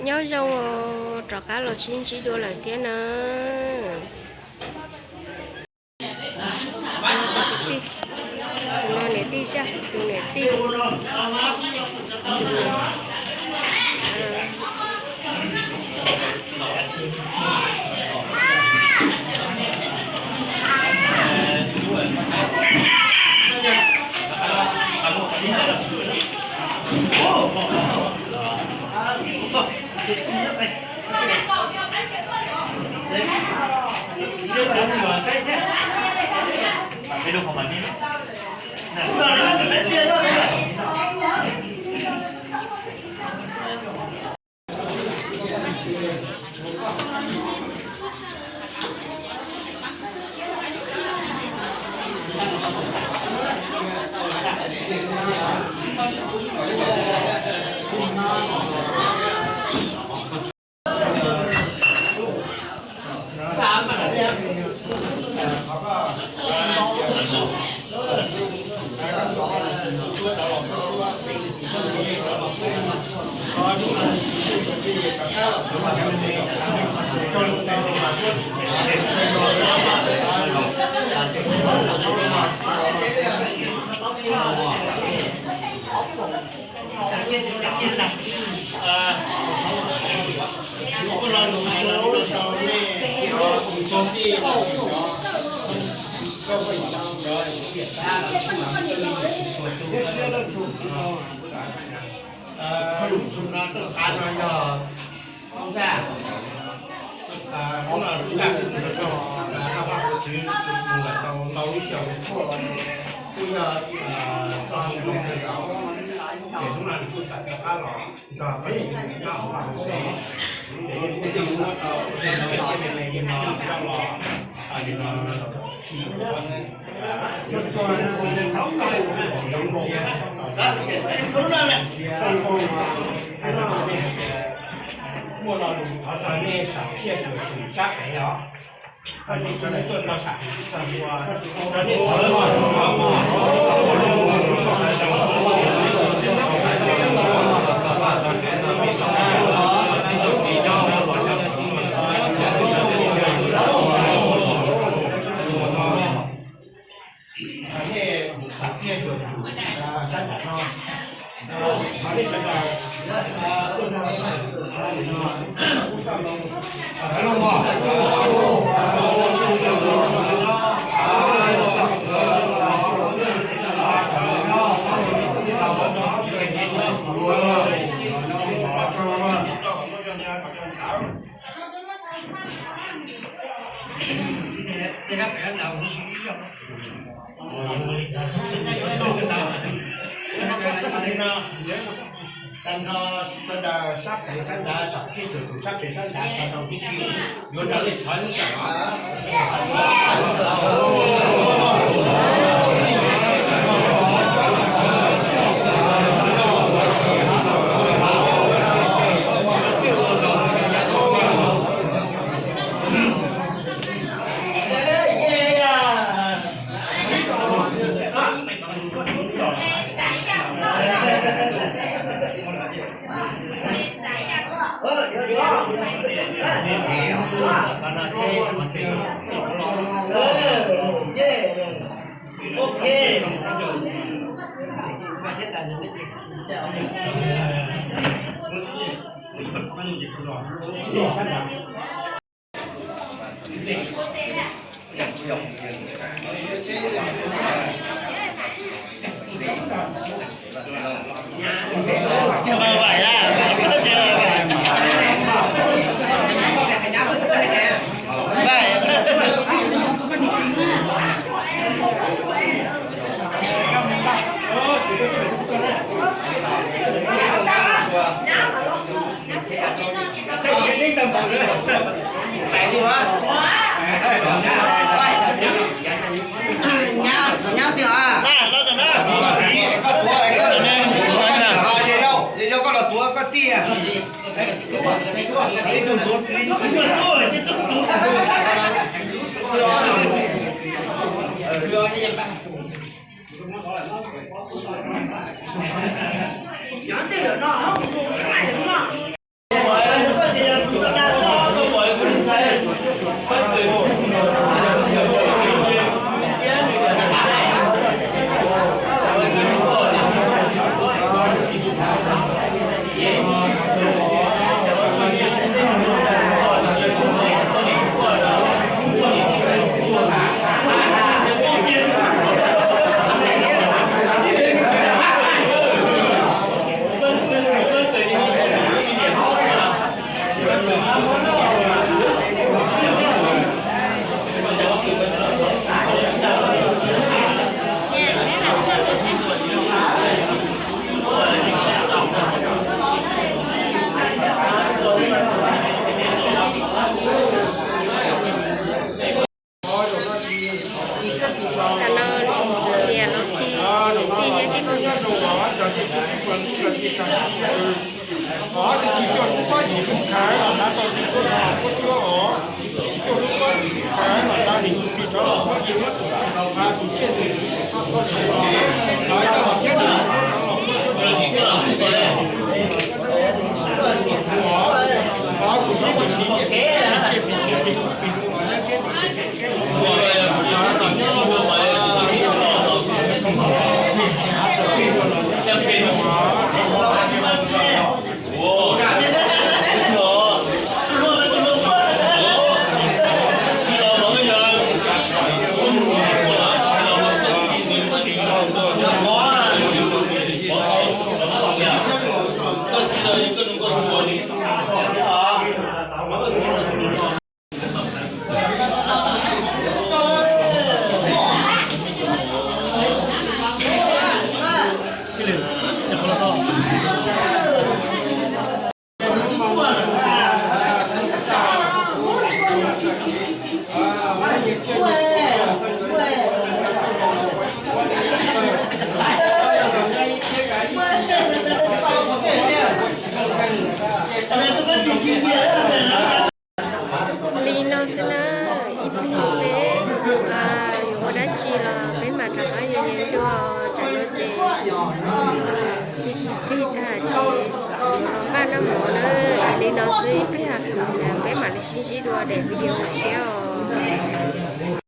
Nyob zoo, rov qab los sib ntsib dua lawm thiab na. Tus no niam tij Zaj, tus niam tij. Lub no lub zaj, lub zaj kuj mus rau Vaj Pov Tswv mus lawm tau ntau lub xyoo, kuj yog txog ntawm no, ces hnub no nws kuj tawm rov qab los nrog peb nyob hauv Vaj Pov Tswv, ces yeej kuj muab tau tej me me li no coj los, li no, muaj lo lus thov txog nej sam phiaj yuav tsum sab pem os. Koj sim tso nej tuaj nrog sam pem txog ua, rau nej thov Tag nrho sawv daws sab pem sab nrad, sam phiaj yuav tsum sab pem sab nrad, tag nrho tib si, yuav nrog nej thov ib sam. Nyab, nyab tiag. Yog koj los tuav koj tiag. Tsis los peb mam rov qab yos yees dua, tsam no ces plig tag ces los npaj noj mov na. Li no xwb, ib pliag peb mam li sib ntsib dua daim video tshiab os.